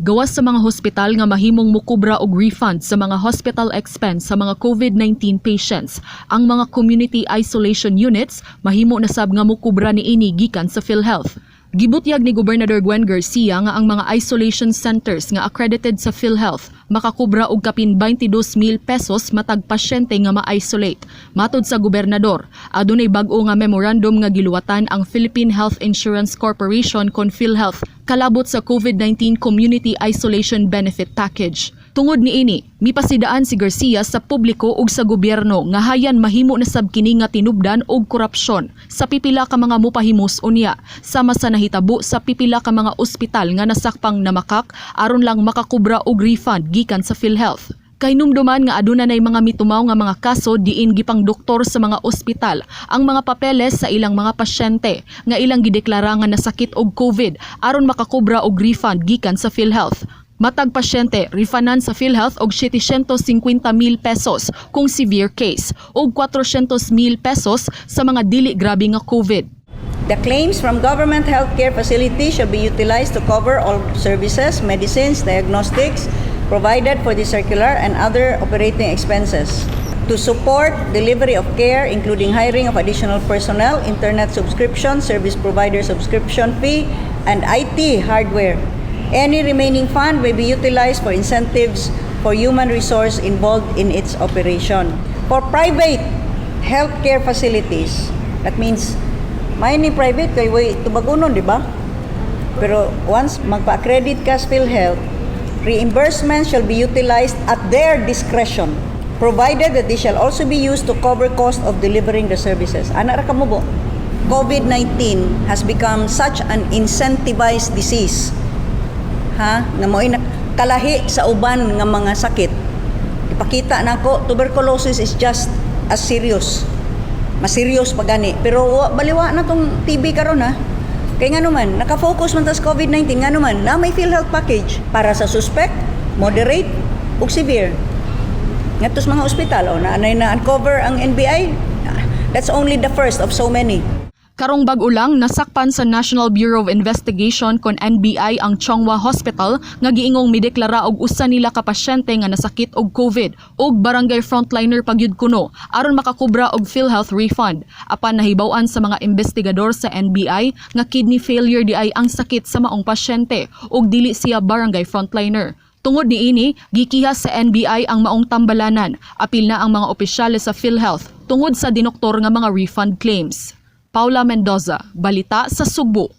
Gawas sa mga hospital nga mahimong mukubra og refund sa mga hospital expense sa mga COVID-19 patients, ang mga community isolation units mahimo na sab nga mukubra niini gikan sa PhilHealth. Gibutyag ni Gobernador Gwen Garcia nga ang mga isolation centers nga accredited sa PhilHealth makakubra og kapin 22,000 pesos matag pasyente nga ma-isolate. Matod sa gobernador, adunay bag-o nga memorandum nga giluwatan ang Philippine Health Insurance Corporation kon PhilHealth kalabot sa COVID-19 Community Isolation Benefit Package. Tungod niini, mipasidaan si Garcia sa publiko ug sa gobyerno nga hayan mahimo na sab kini nga tinubdan og korupsyon sa pipila ka mga mupahimos unya, sama sa nahitabo sa pipila ka mga ospital nga nasakpang namakak aron lang makakubra og refund gikan sa PhilHealth. Kahinumduman nga aduna nay mga mitumaw nga mga kaso diin gipang doktor sa mga ospital ang mga papeles sa ilang mga pasyente nga ilang gideklara nga nasakit og COVID aron makakubra og refund gikan sa PhilHealth. Matag pasyente, refundan sa PhilHealth og 750,000 pesos kung severe case ug 400,000 pesos sa mga dili grabe nga COVID. The claims from government healthcare facilities shall be utilized to cover all services, medicines, diagnostics provided for the circular and other operating expenses. To support delivery of care, including hiring of additional personnel, internet subscription, service provider subscription fee, and IT hardware. Any remaining fund may be utilized for incentives for human resource involved in its operation. For private healthcare facilities, that means may ni private kay way tubagunon, di ba? Pero once magpa-accredit ka sa PhilHealth, reimbursement shall be utilized at their discretion, provided that they shall also be used to cover cost of delivering the services. Ana ra kamubo. COVID-19 has become such an incentivized disease. Ha? Nga mo'y kalahi sa uban nga mga sakit. Ipakita nako, tuberculosis is just as serious, mas serious pa gani. Pero baliwa na tong TB karon ha. Kay nga naman, naka-focus man tas COVID-19, nga naman, na may PhilHealth package para sa suspect, moderate, ug severe. Ngadto sa mga ospital, o na na uncover ang NBI, that's only the first of so many. Karong bag-o lang, nasakpan sa National Bureau of Investigation kon NBI ang Chong Hua Hospital nga giingong mideklara og usa nila ka pasyente nga nasakit og COVID ug barangay frontliner pagyud kuno aron makakubra og PhilHealth refund. Apan nahibaw-an sa mga investigador sa NBI nga kidney failure diay ang sakit sa maong pasyente ug dili siya barangay frontliner. Tungod niini, gikihas sa NBI ang maong tambalanan. Apil na ang mga opisyales sa PhilHealth tungod sa dinoktor nga mga refund claims. Paula Mendoza, Balita sa Sugbo.